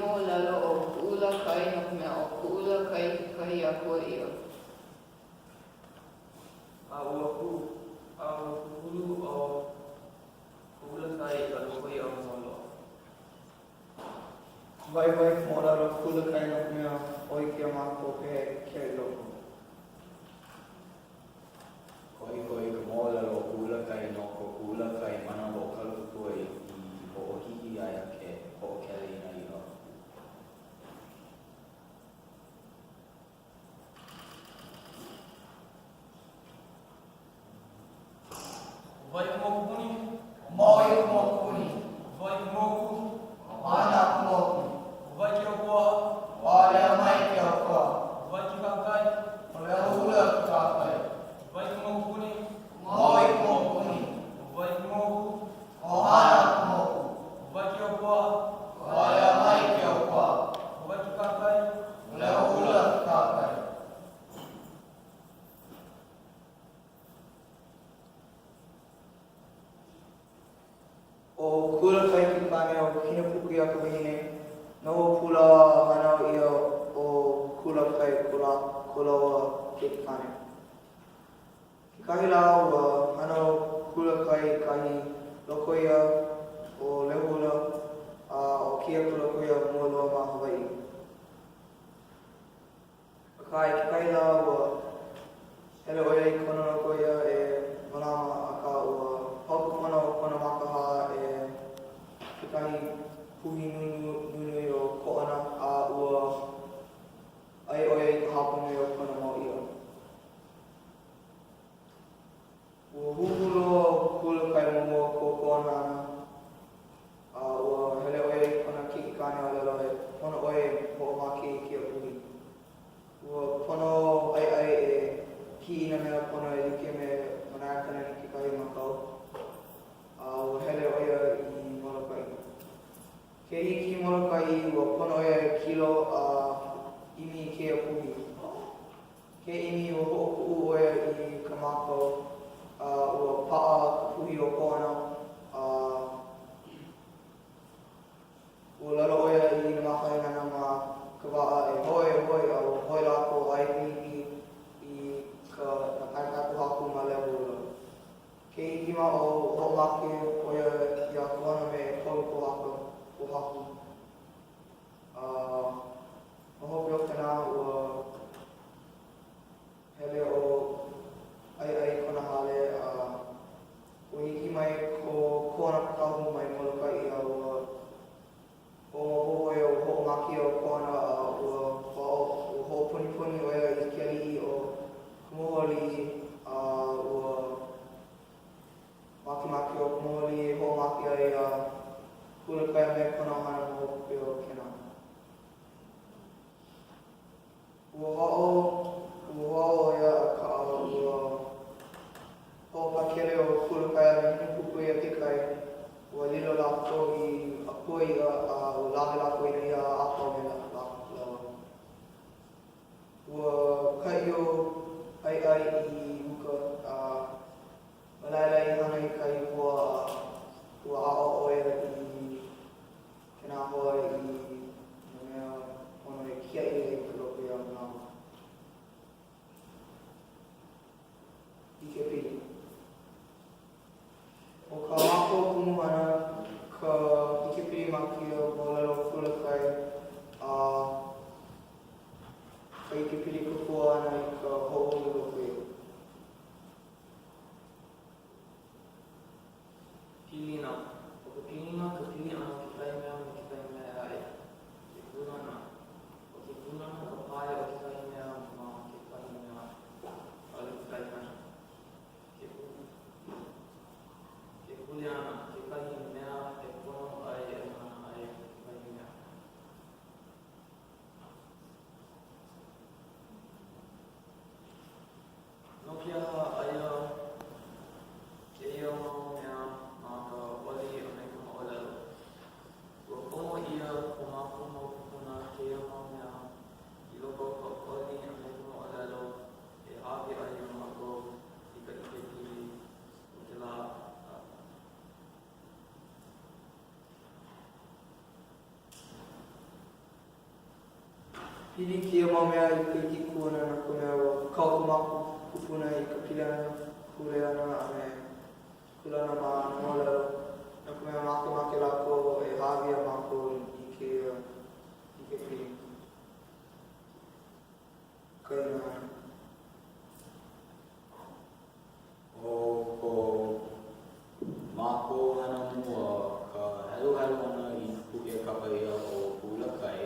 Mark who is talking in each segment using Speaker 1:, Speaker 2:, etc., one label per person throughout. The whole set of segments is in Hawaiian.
Speaker 1: moʻolelo ʻo Kūʻulakai no ka mea ʻo Kūʻulakai kekahi akua iʻa.
Speaker 2: A ua kū, a ua kūkulu ʻo Kūʻulakai i ka loko iʻa mua loa.
Speaker 3: Waiwai ka moʻolelo o Kūʻulakai no ka mea hōʻike iā mākou pehea e kiaʻi loko.
Speaker 4: Koʻikoʻi ka moʻolelo o Kūʻulakai no ko Kūʻulakai mana hoʻokalakupua i hoʻohiki ai ke hoʻokele i nā iʻa.
Speaker 2: ʻO wai ka mokupuni?
Speaker 5: ʻO Maui ka mokupuni.
Speaker 2: ʻO wai ka moku?
Speaker 5: ʻO Hāna ka moku.
Speaker 2: ʻO wai ke ʻokoʻa?
Speaker 5: ʻO Aleamai ke ʻokoʻa.
Speaker 2: ʻO wai ke kahakai?
Speaker 5: ʻO Lehua ke kahakai.
Speaker 2: ʻO wai ka mokupuni?
Speaker 5: ʻO Maui ka mokupuni.
Speaker 2: ʻO wai ka moku?
Speaker 5: ʻO Hāna ka moku.
Speaker 2: ʻO wai ke ʻokoʻa?
Speaker 5: ʻO Aleamai ke ʻokoʻa.
Speaker 2: ʻO wai ke kahakai?
Speaker 5: ʻO Lehua ke kahakai.
Speaker 3: ʻO Kūʻulakai ke kāne a ʻo Hinepūkoia ka wahine. Noho ʻo Pūlaoa a hānau ʻia ʻo Kūʻulakai ko lāua keikikāne. Kekahi lā ua hana ʻo Kūʻulakai i kahi loko iʻa ʻo Lehua a ʻo kēia ka loko iʻa mua loa ma Hawaiʻi. Akā, i kekahi lā, ua hele ʻo ia i kona loko iʻa e mālama, akā, ua pau ka pono o kona mākāhā e kekahi puhi nunui o Koʻana, a ua ʻai ʻo ia i ka hapanui o kona mau iʻa. Ua huhū loa ʻo Kūʻulakai ma mua o ko Koʻana ʻana, a ua hele ʻo ia i kona keikikāne ʻōlelo e pono ʻoe e hoʻomake i kēia puhi. Ua pono ʻo ʻAiʻai e kiʻi i nā mea pono e like me Manaiakalani kekahi makau, a ua hele ʻo ia i Molokaʻi. Ke hiki i Molokaʻi, ua pono ʻo ia e kilo a ʻimi i kēia puhi. Ke ʻimi ua hoʻokuʻu ʻo ia i ka mākau, a ua paʻa ka puhi o Koʻana, a ua lalo ʻo ia i nā makaʻāinana ma ka waʻa e hoe, e hoe, a ua hoe lākou a i hiki i ka nā paepae pōhaku ma Lehua. Ke hiki ma ʻō, ua hoʻomake ʻo ia iā Koʻana me ʻekolu pōhaka, pōhaku. A ma hope o kēnā, ua hele ʻo ʻAiʻai i kona hale, a ua hiki mai ko Koʻana kahu mai Molokaʻi, a ua hoʻomaopopo ʻo ia, ua hoʻomake ʻo Koʻana, a ua hoʻāʻo, ua hoʻopunipuni ʻo ia i ke aliʻi ʻo Kamohoaliʻi, a ua Makemake ʻo Kamohoaliʻi e hoʻomake ai iā Kūʻulakai a me kona ʻohana ma hope o kēnā. Ua hoʻāʻo, ua hoʻāʻo ʻo ia akā ua hoʻopakele ʻo Kūʻulakai a me Hinepūkoia kekahi, ua lilo lākou i akua iʻa a ua lawe lākou i nā iʻa a pau me lāua. Ua kaʻi ʻo ʻAiʻai i uka a ma laila i hana i kahi hoa a ua aʻo ʻo ia i kēnā hoa i nā mea pono e kiaʻi ai i ka loko iʻa mālama. ʻIkepili. ʻO kā mākou kumuhana ka ʻikepili ma kēia moʻolelo Kūʻulakai a ka ʻikepili kōkua ʻana i ka hoʻoholo loko iʻa.
Speaker 2: Pilina. ʻO ka pilina ka pili ʻana o kekahi mea me kekahi mea ʻē aʻe. Ke kūlana. ʻO ke kūlana ka pae o kekahi mea ma kekahi mea, ʻaʻole kekahi hana. Ke Ke kuleana, kekahi mea e pono ai e hana ai kekahi mea.
Speaker 3: Pili kēia mau mea i ka ʻike kuʻuna no ka mea ua kau ko mākou kūpuna i ka pilina kuleana a me kūlana ma nā moʻolelo, no ka mea makemake lākou e hāʻawi iā mākou i kēia ʻikepili kaena ʻana.
Speaker 4: ʻO ko mākou hana mua ka heluhelu ʻana i ka puke kapa ʻia ʻo Kūʻula Kai.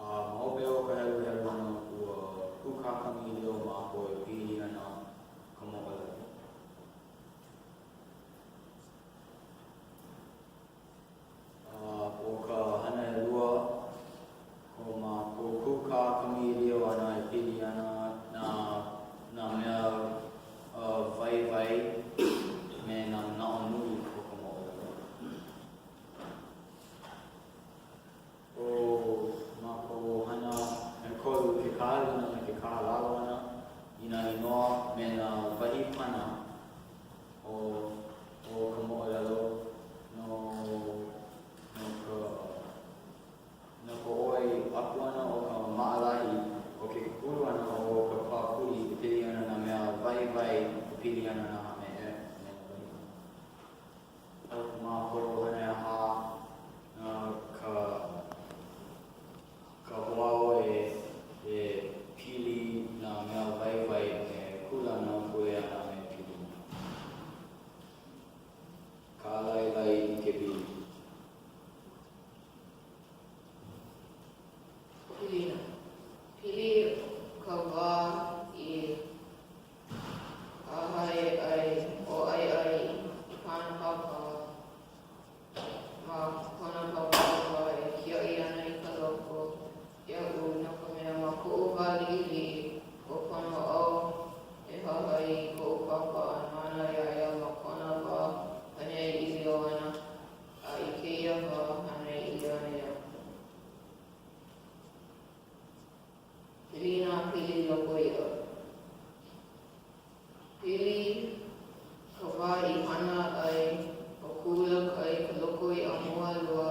Speaker 4: A ma hope o ka heluhelu ʻana, ua kūkā kamaʻilio mākou e pili ana ka moʻolelo. A ʻo ka hana ʻelua, ko mākou kūkā kamaʻilio ʻana e pili ana nā, nā mea waiwai me nā manaʻo nui o ka moʻolelo. ʻO mākou hana ʻekolu ke kahaluna me ke kahalalo ʻana i nā inoa me nā wahi pana o o ka moʻolelo no no ka no ka ʻoi aku ʻana o ka maʻalahi o ke kūkulu ʻana o ka pākuʻi e pili ana nā mea waiwai e pili ana nā me me nā wahi pana. ʻO ko mākou hana ʻehā na ka ka hoʻāʻo e e pili nā mea waiwai a me kūlana kuleana a me pilina. Kālailai ʻikepili.
Speaker 1: Pilina. Pili ka wā i hahai ai ʻo ʻAiʻai i kāna pāpā. Ma kona pāpā wā e kiaʻi ana i ka loko, iaʻu, no ka mea, ma koʻu wā liʻiliʻi, ua pono au e hahai i koʻu pāpā a nānā iā ia ma kona wā hānai ʻīlio ana, a i kēia wā hānai ʻīlio ana iaʻu. Pilina pili loko iʻa. Pili ka wā i hana ai ʻo Kūʻula Kai ka loko iʻa mua loa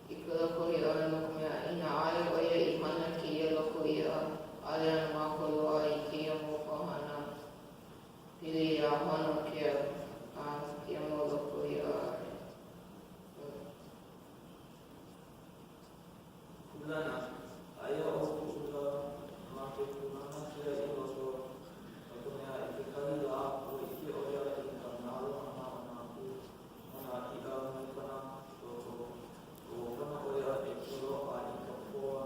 Speaker 1: i ka loko iʻa no ka mea inā ʻaʻole ʻo ia i hana kēia loko iʻa, ʻaʻole ana mākou loaʻa i kēia mau pāhana pili iā Honokea a kēia mau loko iʻa aʻe.
Speaker 2: Kūlana, Aia ʻo Kūʻula ma ke kūlana kiaʻi loko, no ka mea, i kekahi lā, ua ʻike ʻo ia i ka nalo ʻana o nā pū o nā iʻa mai kona loko, a ua pono ʻo ia e kilo a i ka pō o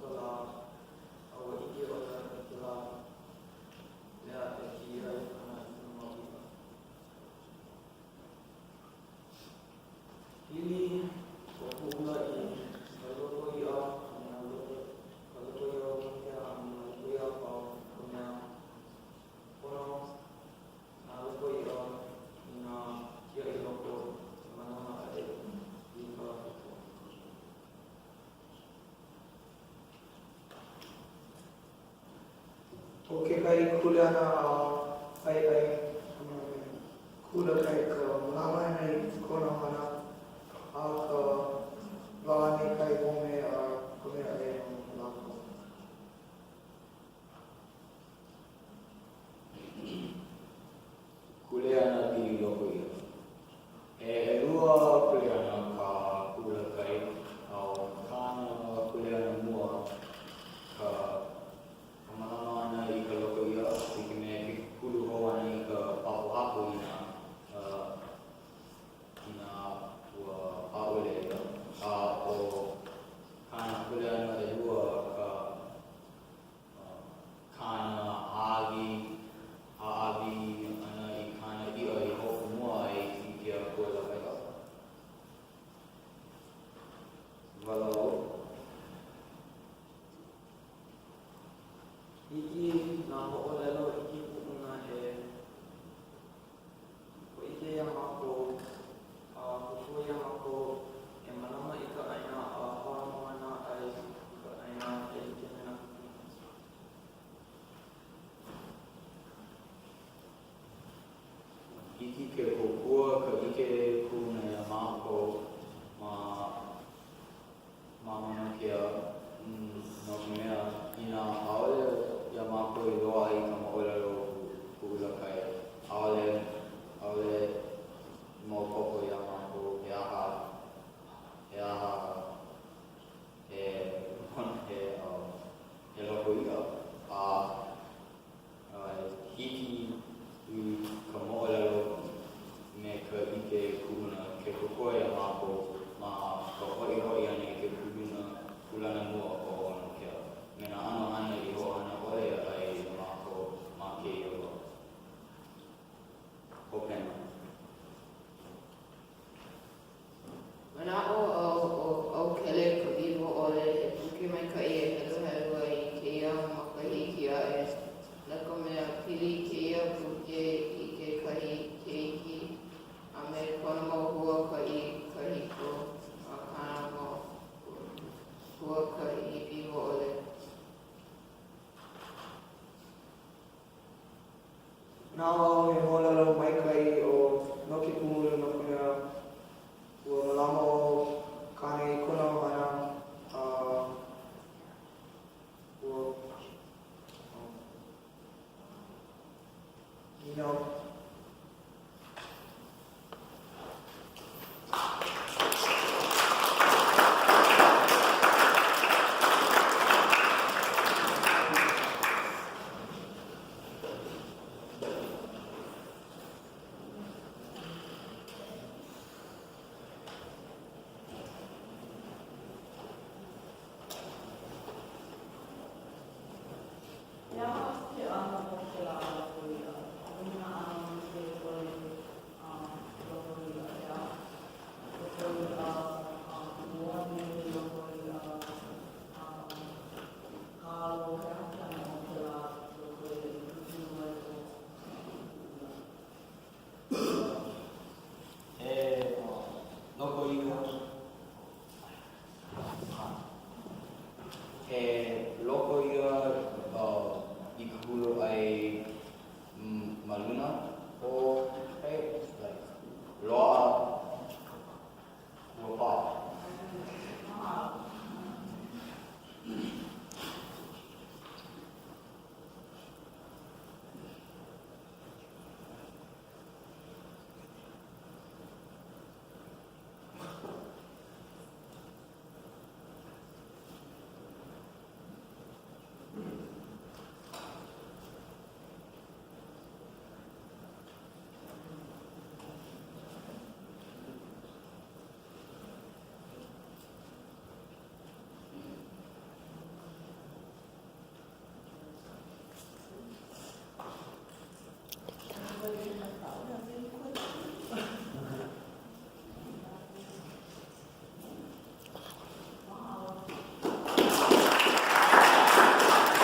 Speaker 2: ka lā, a ua ʻike ʻo ia i kēlā mea e kiʻi ai kāna i kona mau iʻa. Pili ʻo Kūʻula i ka loko iʻa a me nā loko, ka loko iʻa o Maunakea a me nā loko iʻa a pau, no ka mea, pono nā loko iʻa i nā kiaʻi loko e mālama aʻe i ka loko.
Speaker 3: ʻO kekahi kuleana a ʻAiʻai a me Kūʻula Kai ka mālama ʻana i kona ʻohana a ka wā me kai home a ka mea ʻai no lākou.
Speaker 4: Kuleana pili loko iʻa. He ʻelua kuleana kā Kūʻula Kai, a ʻo kāna kuleana mua ka ka mālama ʻana i ka loko iʻa, like me ke kūkulu hou ʻana i ka pāpōhaku inā inā ua pā ʻole ia. A ʻo kāna kuleana ʻelua ka kāna hāʻawi, hāʻawi ʻana i kāna iʻa i hopu mua ai i ke akua lawaiʻa. Walaʻau.
Speaker 2: Hiki nā moʻolelo ʻike kuʻuna e hōʻike iā mākou a kōkua iā mākou e mālama i ka ʻāina a hoʻomoana ai i ka ʻāina e like me nā kūpuna.
Speaker 4: Hiki ke kōkua ka ʻike kuʻuna iā mākou ma ma Mauna Kea no
Speaker 3: Manaʻo au he moʻolelo maikaʻi ʻo No ke Kūmulu no ka mea ua mālama ʻo Kāne i kona ʻohana a ua nīnau.
Speaker 6: He aha ke ʻano o kēlā loko iʻa? ʻAʻohe nā ʻano like ʻole um loko iʻa, ʻeā? Loko iʻa um moani, loko iʻa um kalo, he aha?